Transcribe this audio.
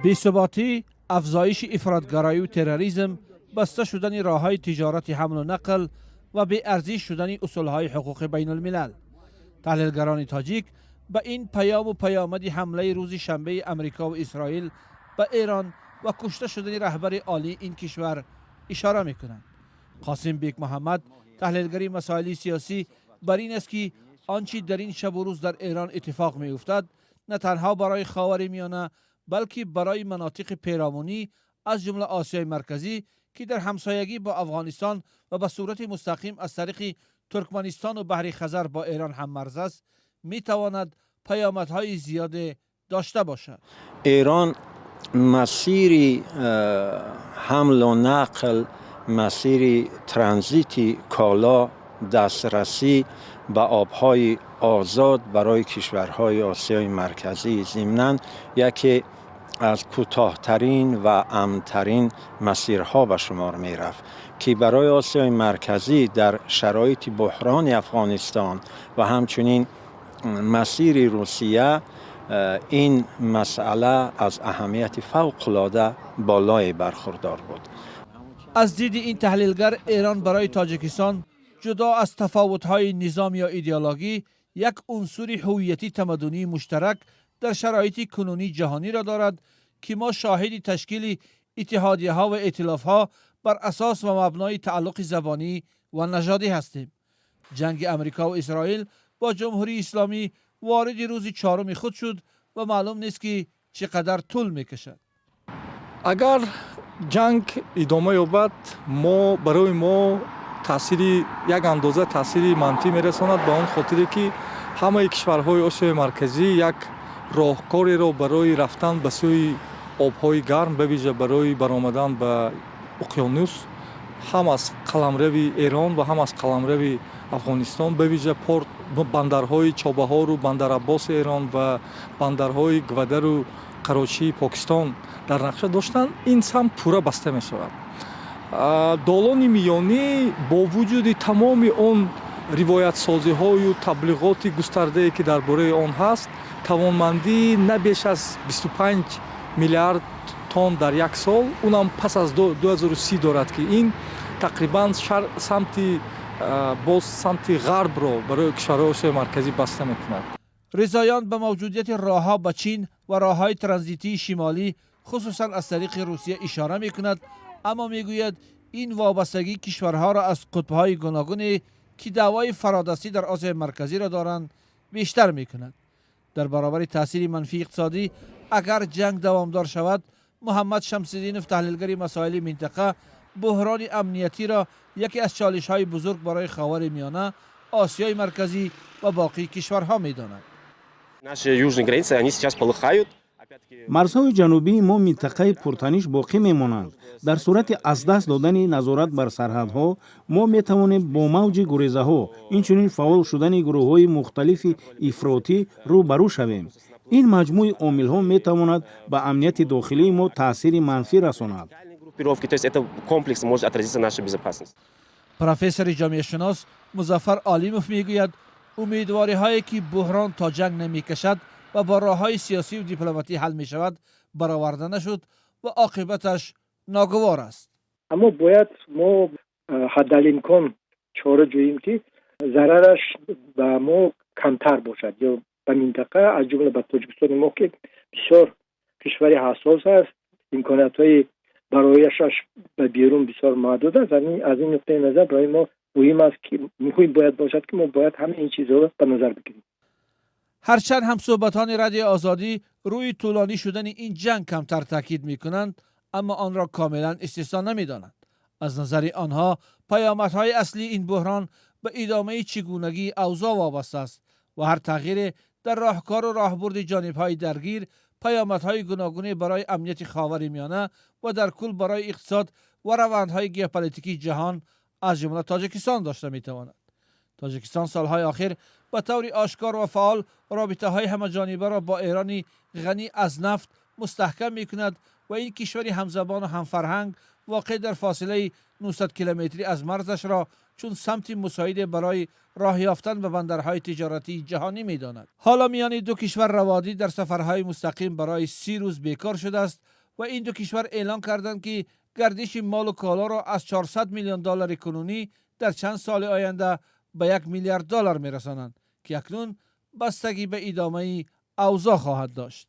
Бесуботӣ, афзоиши ифротгароию терроризм, баста шудани роҳҳои тиҷорати ҳамлу нақл ва беарзиш шудани усулҳои ҳуқуқи байнулмилал. Таҳлилгарони тоҷик ба ин паёму паёмади ҳамлаи рӯзи шанбеи Амрико ва Исроил ба Эрон ва кушта шудани раҳбари олии ин кишвар ишора мекунанд. Қосим Бек Муҳаммад, таҳлилгари масоили сиёсӣ, бар ин аст, ки он чи дар ин шабу рӯз дар Эрон иттифоқ меуфтад, на танҳо барои Ховари Миёна, балки барои манотиқи перомунӣ, аз ҷумла Осиёи Марказӣ, ки дар ҳамсоягӣ бо Афғонистон ва ба сурати мустақим аз тариқи Туркманистону баҳри Хазар бо Эрон ҳаммарз аст, метавонад паёмадҳои зиёде дошта бошад. Эрон масири ҳамлу нақл, масири транзити коло, дастрасӣ ба обҳои озод барои кишварҳои Осиёи Марказӣ, зимнан яке аз кӯтоҳтарин ва амнтарин масирҳо ба шумор мерафт, ки барои Осиёи Марказӣ дар шароити буҳрони Афғонистон ва ҳамчунин масири Русия ин масъала аз аҳамияти фавқулода болое бархурдор буд. Аз диди ин таҳлилгар, Эрон барои Тоҷикистон, ҷудо аз тафовутҳои низом ё идеологӣ, як унсури ҳувиятӣ тамаддунии муштарак дар шароити кунунии ҷаҳониро дорад, ки мо шоҳиди ташкили иттиҳодияҳо ва эътилофҳо бар асос ва мабнои тааллуқи забонӣ ва нажодӣ ҳастем. Ҷанги Амрико ва Исроил бо Ҷумҳурии Исломӣ вориди рӯзи чаҳоруми худ шуд ва маълум нест, ки чӣ қадар тӯл мекашад. Агар ҷанг идома ёбад, мо барои мо таъсири як андоза таъсири манфӣ мерасонад, ба он хотире ки ҳамаи кишварҳои Осиёи Марказӣ як роҳкореро барои рафтан ба сӯи обҳои гарм, бавижа барои баромадан ба уқёнус, ҳам аз қаламрави Эрон ва ҳам аз қаламрави Афғонистон, бавижа порт бандарҳои Чобаҳору Бандараббоси Эрон ва бандарҳои Гвадару Карочии Покистон дар нақша доштанд, ин самт пурра баста мешавад. Долони Миёнӣ бо вуҷуди тамоми он ривоятсозиҳою таблиғоти густардае, ки дар бораи он ҳаст, тавонмандии на беш аз 25 миллиард тонн дар як сол, унам пас аз 2030 дорад, ки ин тақрибан самти боз самти ғарбро барои кишварҳои Осиёи Марказӣ баста мекунад. Ризоён ба мавҷудияти роҳҳо ба Чин ва роҳҳои транзитии шимолӣ, хусусан аз тариқи Русия, ишора мекунад, аммо мегӯяд, ин вобастагии кишварҳоро аз қутбҳои гуногуне, ки даъвои фародастӣ дар Осиёи Марказиро доранд, бештар мекунад. Дар баробари таъсири манфии иқтисодӣ, агар ҷанг давомдор шавад, Муҳаммад Шамсиддинов, таҳлилгари масоили минтақа, буҳрони амниятиро яке аз чолишҳои бузург барои Ховари Миёна, Осиёи Марказӣ ва боқии кишварҳо медонад. Наши южные границы, они сейчас полыхают. Марзҳои ҷанубии мо минтақаи пуртаниш боқӣ мемонанд. Дар сурати аз даст додани назорат бар сарҳадҳо, мо метавонем бо мавҷи гурезаҳо, инчунин фаъол шудани гурӯҳҳои мухталифи ифротӣ рӯ ба рӯ шавем. Ин маҷмӯи омилҳо метавонад ба амнияти дохилии мо таъсири манфӣ расонад. Группировки, то есть это комплексно может отразиться на нашей безопасности. Профессори ҷомеашинос Музаффар Олимов мегӯяд, умедвориҳое, ки буҳрон то ҷанг намекашад ва бо роҳҳои сиёсию дипломатӣ ҳал мешавад, бароварда нашуд ва оқибаташ ногувор аст. Аммо бояд мо ҳаддалимкон чора ҷӯем, ки зарараш ба мо камтар бошад ё ба минтақа, аз ҷумла ба Тоҷикистони мо, ки бисёр кишвари ҳассос аст, имкониятҳои барояшаш ба берун бисёр маҳдуд аст. Аз ин нуқтаи назар барои мо муҳим аст, ки муҳим бояд бошад, ки мо бояд ҳама ин чизҳоро ба назар бигирем. Ҳарчанд ҳамсӯҳбатони Радиои Озодӣ рӯи тӯлонӣ шудани ин ҷанг камтар таъкид мекунанд, аммо онро комилан истисно намедонанд. Аз назари онҳо, паёмадҳои аслии ин буҳрон ба идомаи чигунагии авзоъ вобаста аст ва ҳар тағйире дар роҳкору роҳбурди ҷонибҳои даргир паёмадҳои гуногуне барои амнияти Ховари Миёна ва дар кул барои иқтисод ва равандҳои геополитикии ҷаҳон, аз ҷумла Тоҷикистон, дошта метавонад. Тоҷикистон солҳои охир ба таври ошкор ва фаъол робитаҳои ҳамаҷонибаро бо Эрони ғанӣ аз нафт мустаҳкам мекунад ва ин кишвари ҳамзабону ҳамфарҳанг, воқеъ дар фосилаи 900 километрӣ аз марзашро чун самти мусоиде барои роҳ ёфтан ба бандарҳои тиҷоратии ҷаҳонӣ медонад. Ҳоло миёни ду кишвар раводид дар сафарҳои мустақим барои 30 рӯз бекор шудааст ва ин ду кишвар эълон карданд, ки гардиши молу колоро аз 400 миллион доллари кунунӣ дар чанд соли оянда ба 1 миллиард доллар мерасонанд, ки акнун бастагӣ ба идомаи авзоъ хоҳад дошт.